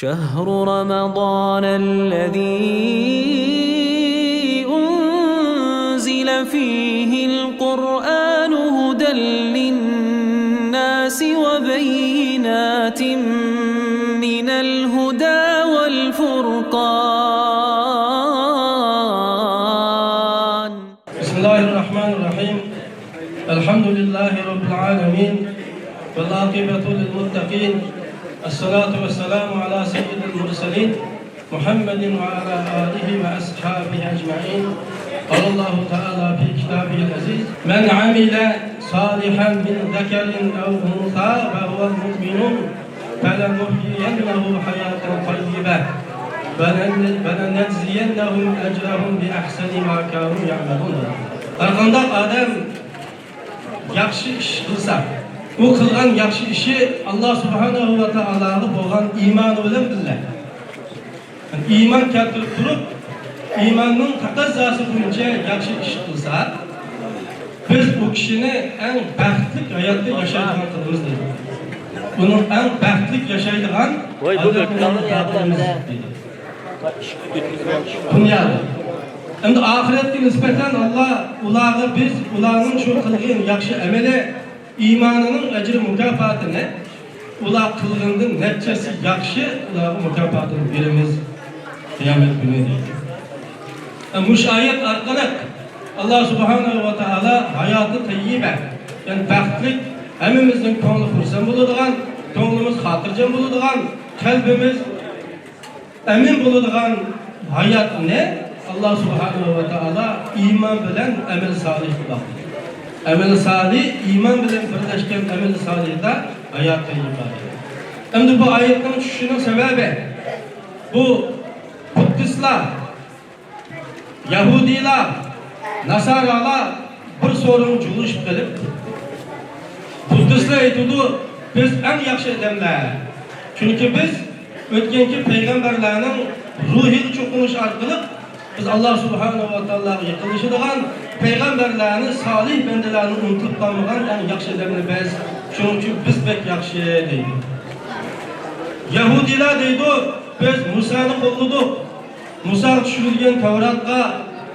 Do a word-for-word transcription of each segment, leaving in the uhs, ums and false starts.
شهر رمضان الذي أنزل فيه القرآن هدى للناس وبينات من الهدى والفرقان. بسم الله الرحمن الرحيم. الحمد لله رب العالمين. والعاقبة للمتقين. الصلاة والسلام على سيد المرسلين محمد وعلى آله وأصحابه أجمعين. قال الله تعالى في كتابه العزيز: من عمل صالحا من ذكر أو أنثى وهو مؤمن فلنحيينه حياة طيبة ولن-، ولنجزينهم أجرهم بأحسن ما كانوا يعملون. ھەرقانداق ئادەم ياخشى ئىش قىلسا، ئۇ قىلغان ياخشى ئىشى ئاللا سۇبھانەھۇ ۋە تائالاغا بولغان ئىمانى بىلەن بىللە. ئىمان كەلتۈرۈپ تۇرۇپ، ئىماننىڭ تەقەززاسى بويىچە ياخشى ئىش قىلسا، بىز ئۇ كىشىنى ئەڭ بەختلىك ھاياتتا ياشايدىغان قىلىمىز دەيدۇ. ئۇنىڭ ئەڭ بەختلىك ياشايدىغان ئادەم بولغان قىلىمىز دەيدۇ. دۇنيادا. ئەمدى ئاخىرەتكە نىسبەتەن ئاللا ئۇلارغا بىز ئۇلارنىڭ شۇ قىلغان ياخشى ئەمىلى ئىمانىنىڭ ئەجرى مۇكاپاتىنى ئۇلار قىلغىنىدىن نەچچە ھەسسە ياخشى ئۇلارغا مۇكاپاتىنى بېرىمىز قىيامەت كۈنى دەيدۇ. مۇشۇ ئايەت ئارقىلىق ئاللا سۇبھانەھۇ ۋە تائالا ھاياتى تەييىبە، يەنى بەختلىك، ھەممىمىزنىڭ كۆڭلى خۇرسەن بولىدىغان، كۆڭلىمىز خاتىرجەم بولىدىغان، قەلبىمىز ئەمىن بولىدىغان ھاياتنى ئاللا سۇبھانەھۇ ۋە تائالا ئىمان بىلەن ئەمەل سالىھقا باغلىدى. ئەمەل سالىھ، ئىمان بىلەن بىرلەشكەن ئەمەل سالىھتا ھايات تەييىبە. ئەمدى بۇ ئايەتنىڭ چۈشۈشىنىڭ سەۋەبى، بۇ بۇددىستلار، يەھۇدىيلار، ناسارالار بىر سورۇنغا جۇغلىشىپ قېلىپ، بۇددىستلار ئېيتىدۇ، بىز ئەڭ ياخشى ئادەملەر. چۈنكى بىز ئۆتكەنكى پەيغەمبەرلەرنىڭ روھىغا چوقۇنۇش ئارقىلىق بىز ئاللا سۇبھانەھۇ ۋە تائالاغا يېقىنلىشىدىغان، پەيغەمبەرلەرنى، سالىھ بەندىلەرنى ئۇنتۇلۇپ قالمىغان ئەڭ ياخشى ئادەملەر بىز. شۇنىڭ ئۈچۈن بىز بەك ياخشى دەيدۇ. يەھۇدىيلار دەيدۇ، بىز مۇسانى قوللىدۇق. مۇساغا چۈشۈرۈلگەن تەۋراتقا،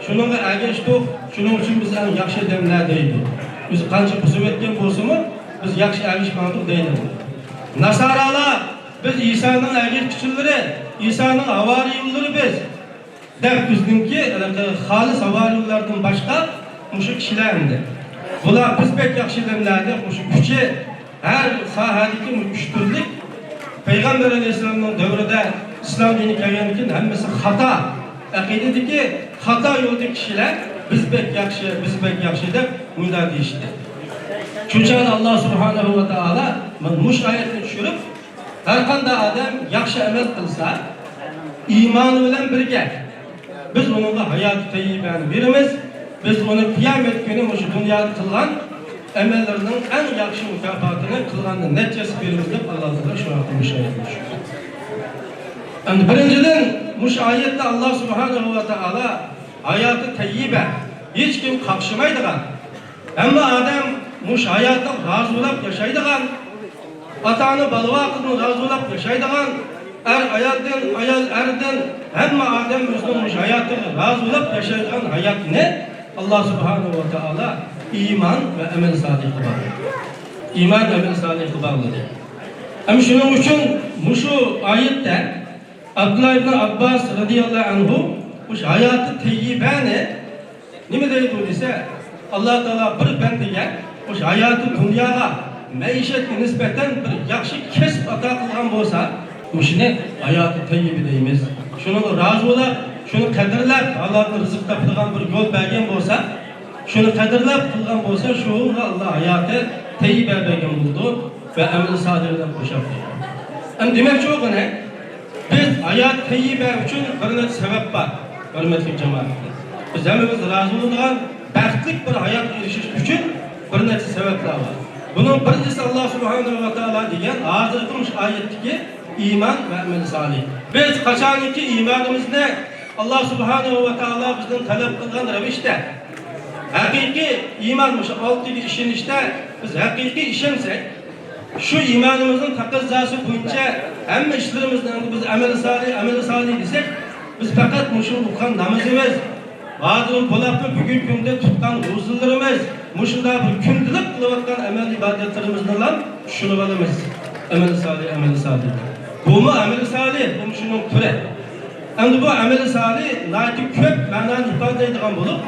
شۇنىڭغا ئەگەشتۇق، شۇنىڭ ئۈچۈن بىز ئەڭ ياخشى ئادەملەر دەيدۇ. ئۆزى قانچە بۇزۇۋەتكەن بولسىمۇ، بىز ياخشى ئەگىشىپ ماڭدۇق دەيدۇ. ناسارالار، بىز ئىسانىڭ ئەگەشكۈچىلىرى، ئىسانىڭ ھاۋارىيلىرى بىز، دەپ ئۆزىنىڭكى، ھېلىقى، خالىس ھاۋارىيلاردىن باشقا مۇشۇ كىشىلەر ئەمدى. بۇلار بىز بەك ياخشى ئادەملەر دەپ مۇشۇ ئۈچى ھەر ساھەدىكى ئۈچ تۈرلۈك پەيغەمبەر ئەلەيھىسسالامنىڭ دەۋرىدە ئىسلام دىنى كەلگەندىن كېيىن ھەممىسى خاتا ئەقىدىدىكى، خاتا يولدىكى كىشىلەر، بىز بەك ياخشى، بىز بەك ياخشى دەپ مۇنداق دېيىشتى. شۇ چاغدا ئاللا سۇبھانەھۇ ۋە تائالا مۇشۇ ئايەتنى چۈشۈرۈپ، ھەرقانداق ئادەم ياخشى ئەمەل قىلسا، ئىمانى بىلەن بىرگە، بىز ئۇنىڭغا ھاياتى تەييىبەنى بېرىمىز. بىز ئۇنى قىيامەت كۈنى مۇشۇ دۇنيادا قىلغان ئەمەللىرىنىڭ ئەڭ ياخشى مۇكاپاتىنى قىلغاندا نەچچە ھەسسە بېرىمىز دەپ ئاللا تائالا شۇ ھەقتە مۇشۇ ئايەتنى چۈشۈردى. ئەمدى بىرىنچىدىن، مۇشۇ ئايەتتە ئاللا سۇبھانەھۇ ۋە تائالا ھاياتى تەييىبە، ھېچكىم قاقشىمايدىغان، ھەممە ئادەم مۇشۇ ھاياتقا رازى بولاپ ياشايدىغان، ئاتا-ئانا بالا-ۋاقىدىن رازى بولاپ ياشايدىغان، ئەر ئايالدىن، ئايال ئەردىن، ھەممە ئادەم ئۆزىنىڭ مۇشۇ ھاياتىغا رازى بولاپ ياشايدىغان ھاياتنى ئاللا سۇبھانەھۇ ۋە تائالا ئىمان ۋە ئەمەل سالىھقا باغلىدى. ئىمان، ئەمەل سالىھقا باغلىدى. ھەم شۇنىڭ ئۈچۈن مۇشۇ ئايەتتە ئابدۇللا ئىبن ئابباس رەزىياللاھۇ ئەنھۇ مۇشۇ ھاياتى تەييىبەنى نېمە دەيدۇ دېسە، ئاللا تائالا بىر بەندىگە مۇشۇ ھاياتى دۇنياغا، مەئىشەتكە نىسبەتەن بىر ياخشى كەسىپ ئاتا قىلغان بولسا، مۇشۇنى ھاياتى تەييىبە دەيمىز. شۇنىڭغا رازى بولۇپ، شۇنى قەدىرلەپ، ھالالدىن رىزىق تاپىدىغان بىر يول بەرگەن بولسا، شۇنى قەدىرلەپ قىلغان بولسا، شۇنىڭغا ئاللا ھاياتى تەييىبە بەرگەن بولىدۇ ۋە ئەمەل سالىھ بىلەن قوشاپ قويىدۇ. ئەمدى دېمەكچى بولغىنى، بىز ھايات تەييىبە ئۈچۈن بىر نەچچە سەۋەب بار، ھۆرمەتلىك جامائەت. بىز ھەممىمىز رازى بولىدىغان بەختلىك بىر ھاياتقا ئېرىشىش ئۈچۈن بىر نەچچە سەۋەبلەر بار. بۇنىڭ بىرىنچىسى، ئاللا سۇبھانەھۇ ۋە تائالا دېگەن ھازىرقى مۇشۇ ئايەتتىكى ئىمان ۋە ئەمەل سالىھ. بىز قاچانكى ئىمانىمىزنى ئاللا سۇبھانەھۇ ۋە تائالا بىزدىن تەلەپ قىلغان رەۋىشتە، ھەقىقىي ئىمان، مۇشۇ ئالتىگە ئىشىنىشتە بىز ھەقىقىي ئىشەنسەك، شۇ ئىمانىمىزنىڭ تەقەززاسى بويىچە ھەممە ئىشلىرىمىزنى ئەمدى بىز ئەمەل سالىھ، ئەمەل سالىھ دېسەك، بىز پەقەت مۇشۇ ئوقۇغان نامىزىمىز، بادىن بولۇپمۇ بۈگۈنكى كۈندە تۇتقان روزىلىرىمىز، مۇشۇنداق بىر كۈندىلىك قىلىۋاتقان ئەمەل ئىبادەتلىرىمىزنىلا چۈشىنىۋالىمىز. ئەمەل سالىھ، ئەمەل سالىھ. بۇمۇ ئەمەل سالىھ، بۇمۇ شۇنىڭ تۈرى. ئەمدى بۇ ئەمەل سالىھ ناھايىتى كۆپ مەنانى ئىپادىلەيدىغان بولۇپ،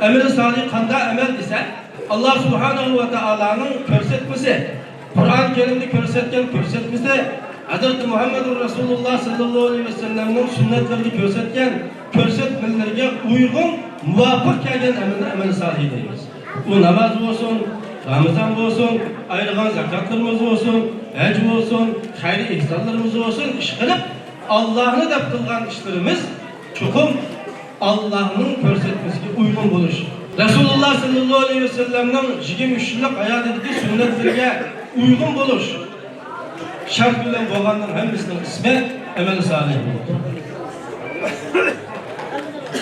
ئەمەل سالىھ قانداق ئەمەل دېسە، ئاللا سۇبھانەھۇ ۋە تائالانىڭ كۆرسەتمىسى، قۇرئان كەرىمدە كۆرسەتكەن كۆرسەتمىسى، ھەزرىتى مۇھەممەدۇر رەسۇلۇللا ساللاللاھۇ ئەلەيھى ۋەسەللەمنىڭ سۈننەتلىرىدە كۆرسەتكەن كۆرسەتمىلىرىگە ئۇيغۇن، مۇۋاپىق كەلگەن ئەمەلنى ئەمەل سالىھ دەيمىز. ئۇ ناماز بولسۇن، رامىزان بولسۇن، ئايرىغان زاكاتلىرىمىز بولسۇن، ھەج بولسۇن، خەير ئېھسانلىرىمىز بولسۇن، ئىشقىلىپ، ئاللانى دەپ قىلغان ئىشلىرىمىز چوقۇم ئاللانىڭ كۆرسەتمىسىگە ئۇيغۇن بولۇش، رەسۇلۇللا ساللاللاھۇ ئەلەيھى ۋەسەللەمنىڭ يىگىرمە ئۈچ يىللىق ھاياتىدىكى سۈننەتلىرىگە ئۇيغۇن بولۇش شەرت بىلەن بولغاننىڭ ھەممىسىنىڭ ئىسمى ئەمەل سالىھ بولىدۇ.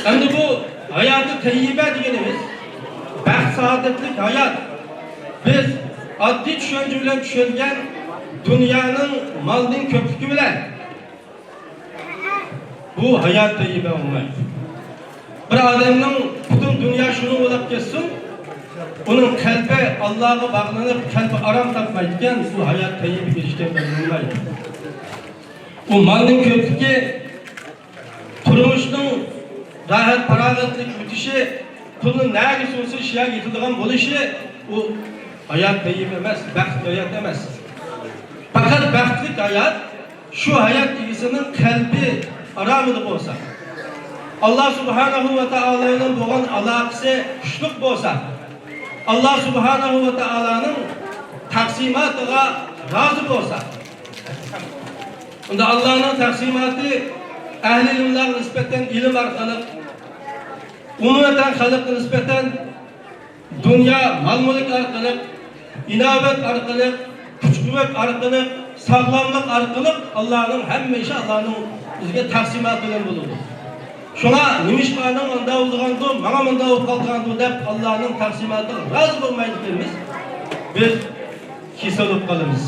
ئەمدى بۇ ھاياتى تەييىبە دېگىنىمىز بەخت سائادەتلىك ھايات. بىز ئاددىي چۈشەنچە بىلەن چۈشەنگەن دۇنيانىڭ مالنىڭ كۆپلۈكى بىلەن بۇ ھايات تەييىبە بولمايدۇ. بىر ئادەمنىڭ پۈتۈن دۇنيا شۇنى ئويلاپ كەتسۇن، ئۇنىڭ قەلبى ئاللاغا باغلىنىپ، قەلبى ئارام تاپمايدىكەن، بۇ ھايات تەييىبىگە ئېرىشكەن بولمايدۇ. ئۇ مالنىڭ كۆپلۈكى، تۇرمۇشنىڭ راھەت پاراغەتلىك ئۆتۈشى، پۇلنىڭ نەگە سۇنسا شۇ يەرگە يېتىدىغان بولۇشى، ئۇ ھايات تەييىب ئەمەس، بەختلىك ھايات ئەمەس. پەقەت بەختلىك ھايات شۇ ھايات ئىگىسىنىڭ قەلبى ئارامىدا بولسا، ئاللا سۇبھانەھۇ ۋە تائالا بىلەن بولغان ئالاقىسى كۈچلۈك بولسا، ئاللا سۇبھانەھۇ ۋە تائالانىڭ تەقسىماتىغا رازى بولسا، ئۇندا ئاللانىڭ تەقسىماتى ئەھلى ئىلىملارغا نىسبەتەن ئىلىم ئارقىلىق، ئومۇمەن خەلققە نىسبەتەن دۇنيا مال-مۈلۈك ئارقىلىق، ئىناۋەت ئارقىلىق، كۈچ-قۇۋۋەت ئارقىلىق، ساغلاملىق ئارقىلىق ئاللانىڭ ھەممە ئىشى ئاللانىڭ بىزگە تەقسىماتى بىلەن بولىدۇ. شۇڭا نېمىشقا ئاناڭ ئاندا بولىدىغاندۇ، ماڭا مۇندا بولۇپ قالىدىغاندۇ دەپ ئاللانىڭ تەقسىماتىغا رازى بولمايدىكەنمىز، بىز كېسەل بولۇپ قالىمىز.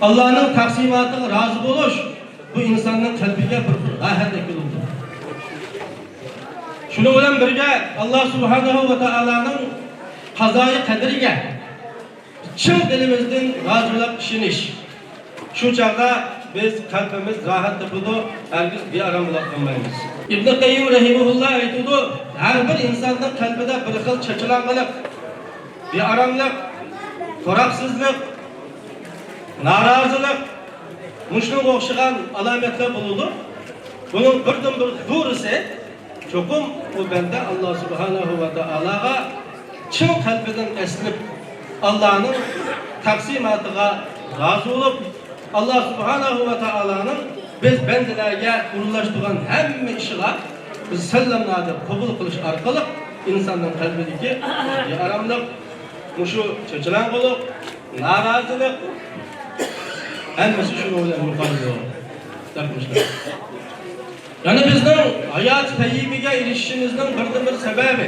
ئاللانىڭ تەقسىماتىغا رازى بولۇش بۇ ئىنساننىڭ قەلبىگە بىر راھەت ئەكېلىدۇ. شۇنىڭ بىلەن بىرگە، ئاللا سۇبھانەھۇ ۋە تائالانىڭ قازائى قەدرىگە چىن دىلىمىزدىن رازىلىق، ئىشىنىش. شۇ چاغدا بىز قەلبىمىز راھەت تاپىدۇ، ھەرگىز بىئارام بولۇپ قالمايمىز. ئىبنى قەييىم رەھىمەھۇللا ئېيتىدۇ، ھەر بىر ئىنساننىڭ قەلبىدە بىر خىل چاچىلاڭغۇلۇق، بىئاراملىق، تۇراقسىزلىق، نارازىلىق، مۇشۇنىڭغا ئوخشىغان ئالامەتلەر بولىدۇ. بۇنىڭ بىردىنبىر دورىسى، چوقۇم ئۇ بەندە ئاللا سۇبھانەھۇ ۋە تائالاغا چىن قەلبىدىن ئەسلىپ، ئاللانىڭ تەقسىماتىغا رازى بولۇپ، ئاللا سۇبھانەھۇ ۋە تائالانىڭ بىز بەندىلەرگە ئورۇنلاشتۇرغان ھەممە ئىشىغا بىز سەللەملا دەپ قوبۇل قىلىش ئارقىلىق ئىنساننىڭ قەلبىدىكى بىئاراملىق، مۇشۇ چېچىلاڭغۇلۇق، نارازىلىق، ھەممىسى شۇنىڭ بىلەن يوقىلىدۇ دەپ مۇشۇنداق. يەنى بىزنىڭ ھايات تەييىبىگە ئېرىشىشىمىزنىڭ بىردىنبىر سەۋەبى،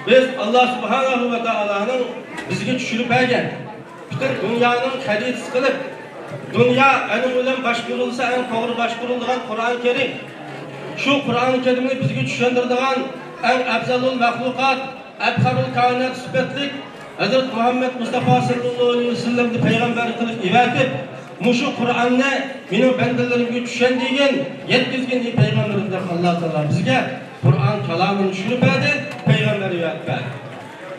بىز ئاللا سۇبھانەھۇ ۋە تائالانىڭ بىزگە چۈشۈرۈپ بەرگەن پۈتۈن دۇنيانىڭ خەرىتىسى قىلىپ، دۇنيا ئەنە بۇ بىلەن باشقۇرۇلسا ئەڭ توغرا باشقۇرۇلىدىغان قۇرئان كەرىم. شۇ قۇرئان كەرىمنى بىزگە چۈشەندۈرىدىغان ئەڭ ئەپزەلۇل مەخلۇقات، ئەبخەرۇل كائىنات سۈپەتلىك ھەزرەت مۇھەممەد مۇستافا ساللاللاھۇ ئەلەيھى ۋەسەللەمنى پەيغەمبەر قىلىپ ئەۋەتىپ، مۇشۇ قۇرئاننى مېنىڭ بەندىلىرىمگە چۈشەندۈرگىن، يەتكۈزگىن، ئەي پەيغەمبىرىم دەپ ئاللا تائالا بىزگە قۇرئان كالامىنى چۈشۈرۈپ بەردى، پەيغەمبەر ئەۋەتىپ بەردى.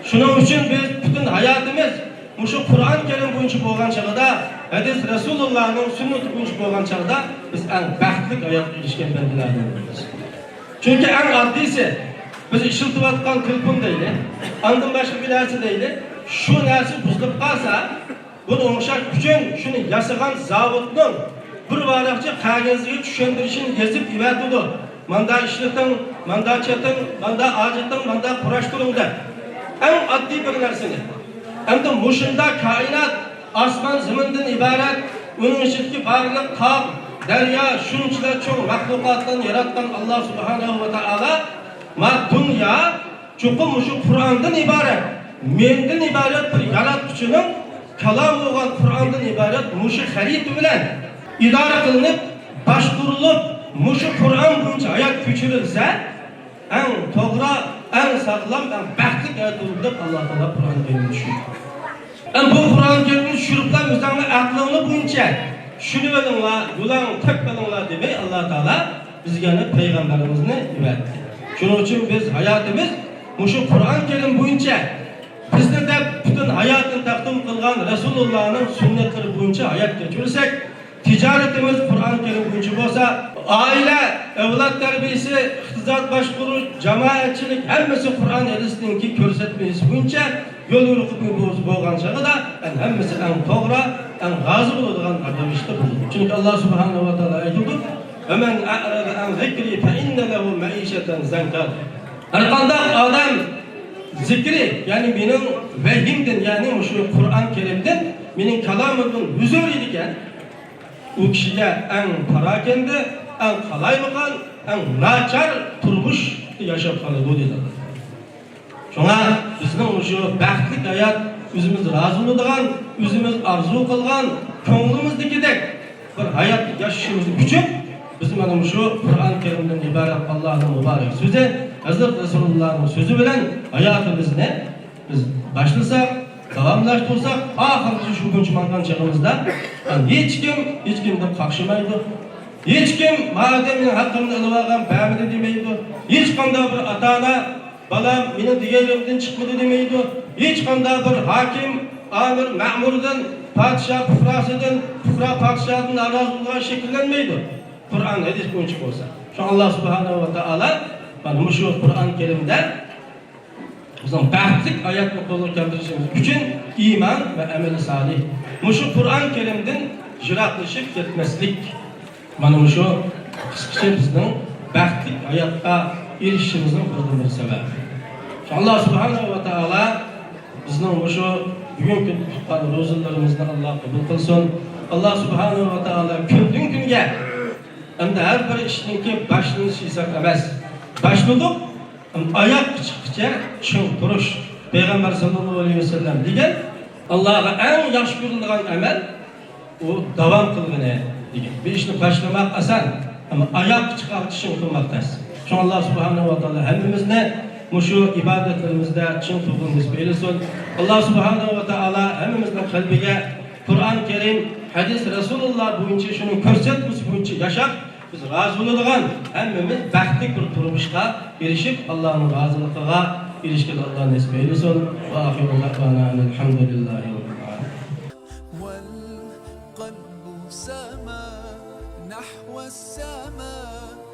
شۇنىڭ ئۈچۈن بىز پۈتۈن ھاياتىمىز مۇشۇ قۇرئان كەرىم بويىچە بولغان چاغدا، ھەدىس رەسۇلۇللانىڭ سۈننىتى بويىچە بولغان چاغدا بىز ئەڭ بەختلىك ھاياتقا ئېرىشكەن بەندىلەردىن بولىمىز. چۈنكى ئەڭ ئاددىيسى، بىز ئىشلىتىۋاتقان تېلېفون دەيلى، ئاندىن باشقا بىر نەرسە دەيلى، شۇ نەرسە بۇزۇلۇپ قالسا، بۇنى ئوڭشاش ئۈچۈن شۇنى ياسىغان زاۋۇتنىڭ بىر ۋاراقچە قەغەزگە چۈشەندۈرۈشىنى يېزىپ ئەۋەتىدۇ. ماندا ئىشلىتىڭ، ماندا چېتىڭ، ماندا ئاجرىتىڭ، ماندا قۇراشتۇرۇڭ دەپ. ئەڭ ئاددىي بىر نەرسىنى. ئەمدى مۇشۇنداق كائىنات، ئاسمان زېمىندىن ئىبارەت، ئۇنىڭ ئىچىدىكى بارلىق تاغ، دەريا، شۇنچىلىك چوڭ مەخلۇقاتلارنى ياراتقان ئاللا سۇبھانەھۇ ۋە تائالا، ما دۇنيا چوقۇم مۇشۇ قۇرئاندىن ئىبارەت، مېندىن ئىبارەت بىر ياراتقۇچىنىڭ كالامى بولغان قۇرئاندىن ئىبارەت مۇشۇ خەرىتە بىلەن ئىدارە قىلىنىپ، باشقۇرۇلۇپ، مۇشۇ قۇرئان بويىچە ھايات كۆچۈرۈلسە، ئەڭ توغرا، ئەڭ ساغلام، ئەڭ بەختلىك ھايات بولىدۇ دەپ ئاللا تائالا قۇرئان كەرىمدە چۈشۈردى. ئەم بۇ قۇرئان كەرىمنى چۈشۈرۈپلا ئۆزۈڭنى ئەقلىڭنى بويىچە چۈشىنىۋېلىڭلار، يولۇڭ تېپىۋېلىڭلار دېمەي، ئاللا تائالا بىزگە يەنە پەيغەمبىرىمىزنى يىبەردى. شۇنىڭ ئۈچۈن بىز ھاياتىمىز مۇشۇ قۇرئان كەرىم بويىچە بىزنى دەپ پۈتۈن ھاياتىنى تەقدىم قىلغان رەسۇلۇللانىڭ سۈننەتلىرى بويىچە ھايات كەچۈرسەك، تىجارىتىمىز قۇرئان كەرىم بويىچە بولسا، ئائىلە، ئەۋلاد تەربىيىسى، ئىقتىساد باشقۇرۇش، جامائەتچىلىك ھەممىسى قۇرئان ھەدىسنىڭكى كۆرسەتمىسى بويىچە يول يورۇقى بولغان چېغىدا، ئەن ھەممىسى ئەڭ توغرا، ئەڭ رازى بولىدىغان ئادەم ئىشتا بولىدۇ. چۈنكى ئاللا سۇبھانەھۇ ۋە تائالا ئېيتىدۇ، «فَمَنْ أَعْرَضَ عَنْ ذِكْرِي فَإِنَّ لَهُ مَعِيشَةً ضَنْكًا» دەيدۇ. ھەرقانداق ئادەم زىكرى، يەنى مېنىڭ ۋەھيىمدىن، يەنى مۇشۇ قۇرئان كەرىمدىن، مېنىڭ كالامىمدىن ھۇزۇر ئېلىدىكەن، ئۇ كىشىگە ئەڭ پاراكەندە، ئەڭ قالايمىقان، ئەڭ ناچار تۇرمۇشتا ياشاپ قالىدۇ، دېدى. شۇڭا بىزنىڭ مۇشۇ بەختلىك ھايات، ئۆزىمىز رازى بولىدىغان، ئۆزىمىز ئارزۇ قىلغان، كۆڭلىمىزدىكىدەك بىر ھايات ياشىشىمىز ئۈچۈن بىز مانا مۇشۇ قۇرئان كەرىمدىن ئىبارەت ئاللانىڭ مۇبارەك سۆزى، ھەزرەت رەسۇلۇللانىڭ سۆزى بىلەن ھاياتىمىزنى بىز باشلىساق، داۋاملاشتۇرساق، ئاخىرىغىچە شۇ كۈنچە ماڭغان چېغىمىزدا ھېچكىم ھېچكىمدىن قاقشىمايدۇ. ھېچكىم مادەم مېنىڭ ھەققىمنى ئېلىۋالغان، بەرمىدى دېمەيدۇ. ھېچقانداق بىر ئاتا-ئانا بالام مېنىڭ دېگەنلىرىمدىن چىقمىدى دېمەيدۇ. ھېچقانداق بىر ھاكىم، ئامىر، مەمۇردىن، پادىشاھ پۇقراسىدىن، پۇقرا پادىشاھتىن نارازى بولغان شەكىللەنمەيدۇ. قۇرئان، ھەدىس بويىچە بولسا. شۇڭا ئاللا سۇبھانەھۇ ۋە تائالا مانا مۇشۇ قۇرئان كەرىمدە بىزنىڭ بەختلىك ھاياتنى قولغا كەلتۈرۈشىمىز ئۈچۈن ئىمان ۋە ئەمەل سالىھ. مۇشۇ قۇرئان كەرىمدىن يىراقلىشىپ كەتمەسلىك. مانا مۇشۇ قىسقىچە بىزنىڭ بەختلىك ھاياتقا ئېرىشىشىمىزنىڭ بىردىنبىر سەۋەبى. شۇڭا ئاللا سۇبھانەھۇ ۋە تائالا بىزنىڭ مۇشۇ بۈگۈنكى تۇتقان روزىلىرىمىزنى ئاللا قوبۇل قىلسۇن. ئاللا سۇبھانەھۇ ۋە تائالا كۈندىن كۈنگە، ئەمدى ھەر بىر ئىشنىڭكى باشلىنىشى ھېساب ئەمەس، باشلىدۇق، ئاياغقا چىققىچە چىڭ تۇرۇش. پەيغەمبەر ساللاللاھۇ ئەلەيھى ۋەسەللەم دېگەن، ئاللاغا ئەڭ ياخشى كۆرۈلىدىغان ئەمەل ئۇ داۋام قىلغىنى دېگەن. بىر ئىشنى باشلىماق ئاسان، ئەمما ئاياغقا چىققانغىچە چىڭ تۇرماق تەس. شۇڭا ئاللا سۇبھانەھۇ ۋە تائالا ھەممىمىزنى مۇشۇ ئىبادەتلىرىمىزدە چىڭ تۇرغىلى نېسىپ ئەيلىسۇن. ئاللا سۇبھانەھۇ ۋە تائالا ھەممىمىزنىڭ قەلبىگە قۇرئان كەرىم، ھەدىس رەسۇلۇللا بويىچە، شۇنىڭ كۆرسەتمىسى بويىچە ياشاپ، بىز رازى بولىدىغان، ھەممىمىز بەختلىك بىر تۇرمۇشقا ئېرىشىپ، ئاللانىڭ رازىلىقىغا ئېرىشكىلى ئاللا نېسىپ ئەيلىسۇن. ۋە ئاخىرۇ دەئۋانا ئەنىل ھەمدۇلىللاھى رەببىل ئالەمىن. والقلب سما نحو السماء